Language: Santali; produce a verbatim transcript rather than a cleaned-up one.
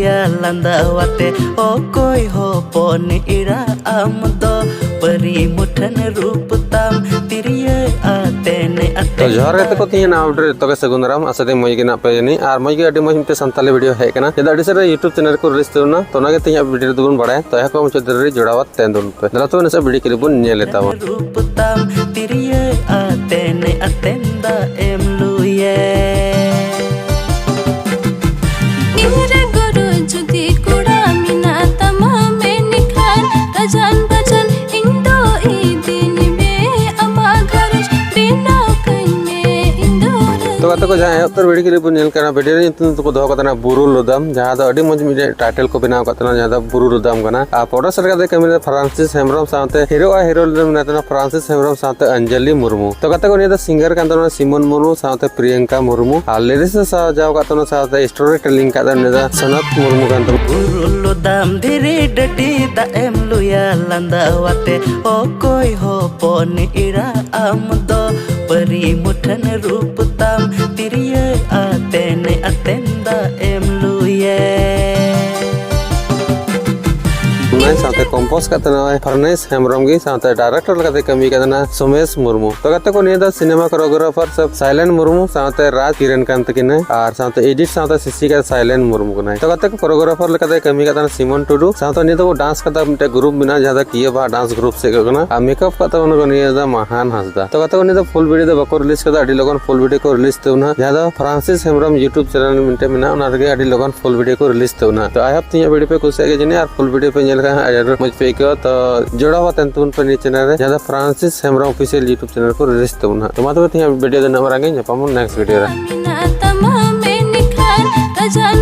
ᱞᱟᱸᱫᱟᱣᱟᱛᱮ ᱚᱠᱚᱭ ᱦᱚᱯᱚᱱ ᱮᱨᱟ ᱟᱢ ᱫᱚ, ᱯᱟᱹᱨᱤ ᱢᱩᱴᱷᱟᱹᱱ ᱨᱩᱯ ᱛᱟᱢ ᱛᱤᱨᱭᱟᱹ ᱟᱛᱮᱱ ᱟᱛᱮᱱ᱾ ᱛᱚ ᱡᱚᱦᱟᱨ ᱜᱟᱛᱮ ᱠᱚ, ᱛᱤᱦᱤᱧ ᱱᱟᱣᱟ ᱵᱷᱤᱰᱤᱭᱳ ᱨᱮ ᱡᱚᱛᱚ ᱜᱮ ᱥᱟᱹᱜᱩᱱ ᱫᱟᱨᱟᱢ᱾ ᱟᱥᱟ ᱫᱟᱹᱧ ᱢᱚᱡᱽ ᱜᱮ ᱢᱮᱱᱟᱜ ᱯᱮᱭᱟ ᱡᱟᱹᱱᱤᱡ᱾ ᱟᱨ ᱢᱚᱡᱽ ᱜᱮ ᱟᱹᱰᱤ ᱢᱚᱡᱽ ᱢᱤᱫᱴᱮᱱ ᱥᱟᱱᱛᱟᱞᱤ ᱵᱷᱤᱰᱤᱭᱳ ᱦᱮᱡ ᱠᱟᱱᱟ, ᱪᱮᱫᱟᱜ ᱟᱹᱰᱤ ᱥᱟᱨᱟ YouTube ᱪᱮᱱᱮᱞ ᱨᱮᱠᱚ ᱨᱤᱞᱤᱡᱽ ᱛᱟᱵᱚᱱᱟ᱾ ᱛᱚ ᱚᱱᱟᱜᱮ ᱛᱮᱦᱮᱧᱟᱜ ᱵᱷᱤᱰᱤᱭᱳ ᱨᱮᱫᱚ ᱵᱚᱱ ᱵᱟᱲᱟᱭᱟ᱾ ᱛᱚ ᱮᱦᱚᱵ ᱠᱷᱚᱱ ᱢᱩᱪᱟᱹᱫ ᱫᱷᱟᱹᱨᱤᱡ ᱡᱚᱲᱟᱣ ᱟᱛᱮ ᱛᱟᱦᱮᱱ ᱛᱟᱵᱚᱱ ᱯᱮ᱾ ᱫᱮᱞᱟ ᱛᱚᱵᱮ ᱱᱟᱥᱮ ᱵᱷᱤᱰᱤᱭᱳ ᱠᱞᱤᱯ ᱵᱚᱱ ᱧᱮᱞ ᱛᱟᱵᱚᱱ᱾ ᱨᱩᱯ ᱛᱟᱢ ᱛᱤᱨᱭᱟᱹ ᱟᱛᱮᱱ ᱟᱛᱮᱱ ᱫᱟᱜ ᱮᱢ ᱞᱩᱭᱮ᱾ ᱤᱧ ᱨᱮ ᱜᱩᱨᱩ ᱡᱩᱫᱤ ᱠᱚᱲᱟ ᱢᱮᱱᱟᱜ ᱛᱟᱢᱟ ᱢᱮᱱᱠᱷᱟᱱ, ᱨᱟᱡᱟᱱ ᱵᱟᱡᱟᱱ ᱤᱧ ᱫᱚ ᱤᱫᱤᱧ ᱢᱮ, ᱟᱢᱟᱜ ᱜᱷᱟᱨᱚᱸᱡᱽ ᱵᱮᱱᱟᱣ ᱠᱟᱹᱧ ᱢᱮ, ᱤᱧ ᱫᱚ ᱛᱚ ᱜᱟᱛᱮ ᱠᱚ, ᱡᱟᱦᱟᱸ ᱮᱦᱚᱵ ᱩᱛᱟᱹᱨ ᱵᱷᱤᱰᱤᱭᱳ ᱠᱞᱤᱯ ᱵᱚᱱ ᱧᱮᱞ ᱠᱟᱱᱟ, ᱵᱷᱤᱰᱤᱭᱳ ᱨᱮ ᱧᱩᱛᱩᱢ ᱫᱚᱠᱚ ᱫᱚᱦᱚ ᱠᱟᱫᱟ ᱵᱩᱨᱩ ᱞᱚᱫᱟᱢ, ᱡᱟᱦᱟᱸ ᱫᱚ ᱟᱹᱰᱤ ᱢᱚᱡᱽ ᱢᱤᱫᱴᱮᱡ ᱴᱟᱭᱴᱮᱞ ᱠᱚ ᱵᱮᱱᱟᱣ ᱠᱟᱫ ᱛᱟᱦᱮᱱᱟ, ᱡᱟᱦᱟᱸ ᱫᱚ ᱵᱩᱨᱩ ᱞᱚᱫᱟᱢ ᱠᱟᱱᱟ᱾ ᱟᱨ ᱯᱨᱚᱰᱟᱠᱥᱚᱱ ᱞᱮᱠᱟᱛᱮ ᱠᱟᱹᱢᱤ ᱞᱮᱫᱟ ᱯᱷᱨᱟᱱᱥᱤᱥ ᱦᱮᱢᱵᱨᱚᱢ ᱥᱟᱶᱛᱮ ᱦᱤᱨᱳ ᱟᱨ ᱦᱤᱨᱳᱭᱤᱱ ᱨᱮ ᱢᱮᱱᱟᱭ ᱛᱟᱦᱮᱱᱟ ᱯᱷᱨᱟᱱᱥᱤᱥ ᱦᱮᱢᱵᱨᱚᱢ ᱥᱟᱶᱛᱮ ᱚᱧᱡᱚᱞᱤ ᱢᱩᱨᱢᱩ᱾ ᱛᱚ ᱜᱟᱛᱮ ᱠᱚ, ᱱᱤᱭᱟᱹ ᱫᱚ ᱥᱤᱝᱜᱟᱨ ᱠᱟᱱ ᱛᱟᱵᱚᱱᱟ ᱥᱤᱢᱚᱱ ᱢᱩᱨᱢᱩ ᱥᱟᱶᱛᱮ ᱯᱨᱤᱭᱟᱝᱠᱟ ᱢᱩᱨᱢᱩ, ᱟᱨ ᱞᱤᱨᱤᱠᱥ ᱮ ᱥᱟᱡᱟᱣ ᱠᱟᱫ ᱛᱟᱵᱚᱱᱟ ᱥᱟᱶᱛᱮ ᱥᱴᱳᱨᱤ ᱴᱮᱞᱤᱝ ᱠᱟᱫ ᱛᱟᱵᱚᱱᱟ ᱩᱱᱤ ᱫᱚ ᱥᱚᱱᱚᱛ ᱢᱩᱨᱢᱩ ᱠᱟᱱ ᱛᱟᱵᱚᱱᱟ᱾ ᱵᱩᱨᱩ ᱞᱚᱫᱟᱢ ᱫᱷᱤᱨᱤ ᱰᱟᱹᱰᱤ ᱫᱟᱜ ᱮᱢ ᱞᱩᱭᱟ ᱞᱟᱸᱫᱟᱣᱟᱛᱮ ᱚᱠᱚᱭ ᱦᱚᱯᱚᱱ ᱮᱨᱟ ᱟᱢ ᱫᱚ, ᱯᱟᱹᱨᱤ ᱢᱩᱴᱷᱟᱹᱱ ᱨᱩᱯ ᱛᱟᱢ ᱛᱤᱨᱭᱟᱹ ᱟᱛᱮᱱ ᱟᱛᱮᱱ ᱫᱟᱜ ᱮᱢ ᱞᱩᱭᱮ᱾ ᱚᱱᱟ ᱥᱟᱶᱛᱮ ᱠᱚᱢᱯᱳᱡᱽ ᱠᱟᱛᱮ ᱱᱚᱜᱼᱚᱭ ᱯᱷᱟᱨᱱᱮᱥ ᱦᱮᱢᱵᱨᱚᱢ ᱜᱮ, ᱥᱟᱶᱛᱮ ᱰᱟᱭᱨᱮᱠᱴᱚᱨ ᱞᱮᱠᱟᱛᱮ ᱠᱟᱹᱢᱤ ᱠᱟᱫᱟ ᱥᱳᱢᱮᱥ ᱢᱩᱨᱢᱩ᱾ ᱛᱚ ᱜᱟᱛᱮ ᱠᱚ, ᱱᱤᱭᱟᱹ ᱫᱚ ᱥᱤᱱᱮᱢᱟ ᱠᱳᱨᱤᱭᱳᱜᱨᱟᱯᱷᱟᱨ ᱥᱮ ᱥᱟᱭᱞᱮᱱ ᱢᱩᱨᱢᱩ ᱥᱟᱶᱛᱮ ᱨᱟᱡᱽ ᱠᱤᱨᱮᱱ ᱠᱟᱱ ᱛᱟᱹᱠᱤᱱᱟ, ᱟᱨ ᱥᱟᱶᱛᱮ ᱮᱰᱤᱴ ᱥᱟᱶᱛᱮ ᱥᱤᱥᱤ ᱠᱟᱫᱟ ᱥᱟᱭᱞᱮᱱ ᱢᱩᱨᱢᱩ ᱠᱟᱱᱟᱭ᱾ ᱛᱚ ᱜᱟᱛᱮ ᱠᱚ, ᱠᱳᱨᱤᱭᱳᱜᱨᱟᱯᱷᱟᱨ ᱞᱮᱠᱟᱛᱮ ᱠᱟᱹᱢᱤ ᱠᱟᱫᱟ ᱥᱤᱢᱚᱱ ᱴᱩᱰᱩ, ᱥᱟᱶᱛᱮ ᱱᱤᱭᱟᱹ ᱫᱚ ᱰᱟᱱᱥ ᱠᱟᱫᱟ ᱢᱤᱫᱴᱮᱡ ᱜᱨᱩᱯ ᱢᱮᱱᱟᱜᱼᱟ, ᱡᱟᱦᱟᱸ ᱫᱚ ᱠᱤᱭᱟᱹᱵᱟ ᱰᱟᱱᱥ ᱜᱨᱩᱯ ᱥᱮᱫ ᱠᱟᱱᱟ, ᱟᱨ ᱢᱮᱠᱟᱯ ᱠᱟᱫ ᱛᱟᱵᱚᱱᱟ ᱠᱚ ᱱᱤᱭᱟᱹ ᱫᱚ ᱢᱟᱦᱟᱱ ᱦᱟᱸᱥᱫᱟ᱾ ᱛᱚ ᱜᱟᱛᱮ ᱠᱚ, ᱱᱤᱭᱟᱹ ᱫᱚ ᱯᱷᱩᱞ ᱵᱷᱤᱰᱤᱭᱳ ᱫᱚ ᱵᱟᱠᱚ ᱨᱤᱞᱤᱡᱽ ᱠᱟᱫᱟ, ᱟᱹᱰᱤ ᱞᱚᱜᱚᱱ ᱯᱷᱩᱞ ᱵᱷᱤᱰᱤᱭᱳ ᱠᱚ ᱨᱤᱞᱤᱡᱽ ᱛᱟᱵᱚᱱᱟ, ᱡᱟᱦᱟᱸ ᱫᱚ ᱯᱷᱨᱟᱱᱥᱤᱥ ᱦᱮᱢᱵᱨᱚᱢ YouTube ᱪᱮᱱᱮᱞ ᱢᱤᱫᱴᱮᱡ ᱢᱮᱱᱟᱜᱼᱟ, ᱚᱱᱟ ᱨᱮᱜᱮ ᱟᱹᱰᱤ ᱞᱚᱜᱚᱱ ᱯᱷᱩᱞ ᱵᱷᱤᱰᱤᱭᱳ ᱠᱚ ᱨᱤᱞᱤᱡᱽ ᱛᱟᱵᱚᱱᱟ᱾ ᱛᱚ ᱟᱭ ᱦᱳᱯ ᱛᱤᱦᱤᱧᱟᱜ ᱵᱷᱤᱰᱤᱭᱳ ᱯᱮ ᱠᱩᱥᱤᱭᱟᱜ ᱜᱮᱭᱟ ᱡᱟᱹᱱᱤᱡ, ᱟᱨ ᱯᱷᱩᱞ ᱵᱷᱤᱰᱤᱭᱳ ᱯᱮ ᱧᱮᱞ ᱠᱷᱟᱱ ᱟᱹᱰᱤ ᱟᱹᱰᱤ ᱢᱚᱡᱽ ᱯᱮ ᱟᱹᱭᱠᱟᱹᱣᱟ᱾ ᱛᱚ ᱡᱚᱲᱟᱣ ᱟᱛᱮ ᱛᱟᱵᱚᱱ ᱯᱮ ᱱᱤᱭᱟᱹ ᱪᱮᱱᱮᱞ ᱨᱮ, ᱡᱟᱦᱟᱸ ᱫᱚ Francis Hembrom official YouTube channel ᱠᱚ ᱨᱤᱞᱤᱡᱽ ᱛᱟᱵᱚᱱᱟ᱾ ᱛᱚ ᱢᱟ ᱛᱚᱵᱮ ᱛᱤᱦᱤᱧᱟᱜ ᱵᱷᱤᱰᱤᱭᱳ ᱫᱚ ᱤᱱᱟᱹᱜ ᱢᱟᱨᱟᱝ ᱜᱮ, ᱧᱟᱯᱟᱢ ᱵᱚᱱ ᱱᱮᱠᱥᱴ ᱵᱷᱤᱰᱤᱭᱳ ᱨᱮ᱾ ᱢᱮᱱᱟᱜ ᱛᱟᱢᱟ ᱢᱮᱱᱠᱷᱟᱱ, ᱨᱟᱡᱟᱱ